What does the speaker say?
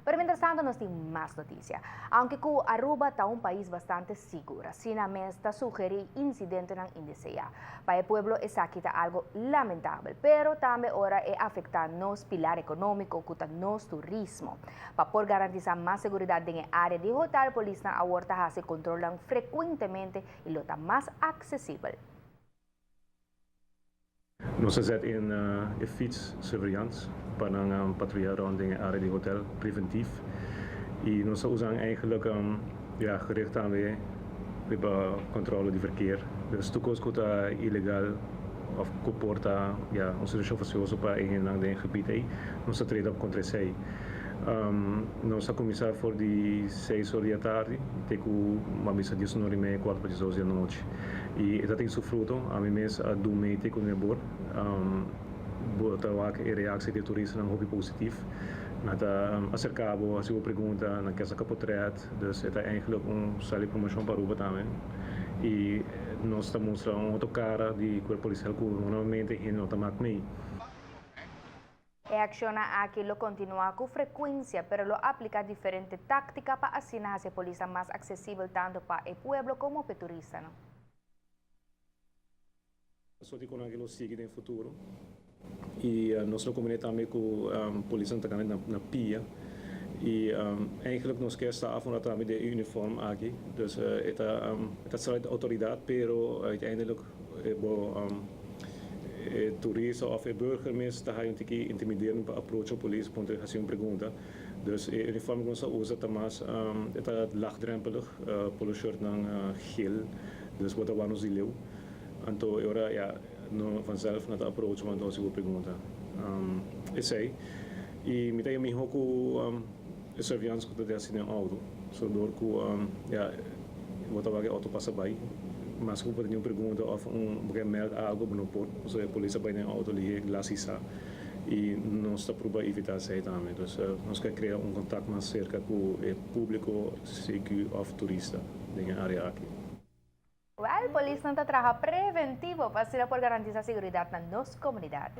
Pero mientrastanto nos tin mas noticia. Aunke cu Aruba ta un pais bastante sigur, asina mes ta sugeri incidentenan indesea. Pa e pueblo esaki ta algo lamentabel, pero tambe ora e afecta nos pilar economico, cu ta nos turismo. Pa por garantisa mas seguridad den e area di hotel, polisnan awor ta haci control frecuentemente y lo ta mas accesibel. Nos a zet in e fiets surveillance pa nan patruya rond den area di hotel preventief. Y nos usa eigenlijk ja, gericht tambe riba controle di verkeer. Dus tur cos cu ta ilegal of comporta, ja, un situacion fastioso pa e den gebied ey, nos ta treden op contra esey. Nos a cuminsa for di 6 or di atardi, te cu mi bisa 10:30, 11:45 di anochi. Y e tin su fruto, ami mes a duna te cu nebor. Bo ta wak e reactie di turistanan hopi positief. Nan ta acerca bo, haci bo pregunta, nan kier saca portret, dus het is eigenlijk un sali promocion pa Aruba tambe. Y nos ta mustra un otro cara di cuerpo policial cu normalmente hende no ta maak mee. E accion aki lo continua cu frecuencia, pero lo aplica diferente tactica pa asina haci polis mas accesibel tanto pa e pueblo como pa turista. No? So di con lo sigui den futuro. Y nos lo comunica tambe cu polis tambe na pia. Y eigenlijk nos kier sta af tambe di uniform aki. Dus het is de autoridad, pero uiteindelijk bo e turista of e burger mes ta un tiki intimiderend pa approach e polis pa haci un pregunta. Dus e uniform cu nos usa ta mas ta laagdrempelig, polo shirt nan geel, dus bo ta wak nos di leu. Anto ora, ja, no vanzelf nan ta approach, ma anto bo pregunta. Esey. Y mi ta miho cu e surveillance cu ta den auto. So door cu ja, bo ta wak auto pasa bay. Mas cu por tin un pregunta of un bo meld algo, no por. So e polis bay den auto li glas hisa. Y nos ta purba evita esey tambe. Dus nos kier crea un contacto mas cerca cu e publico, CQ of turista den e area aki. Well, polis nan ta traha preventivo pa asina por garantisa seguridad na nos comunidad.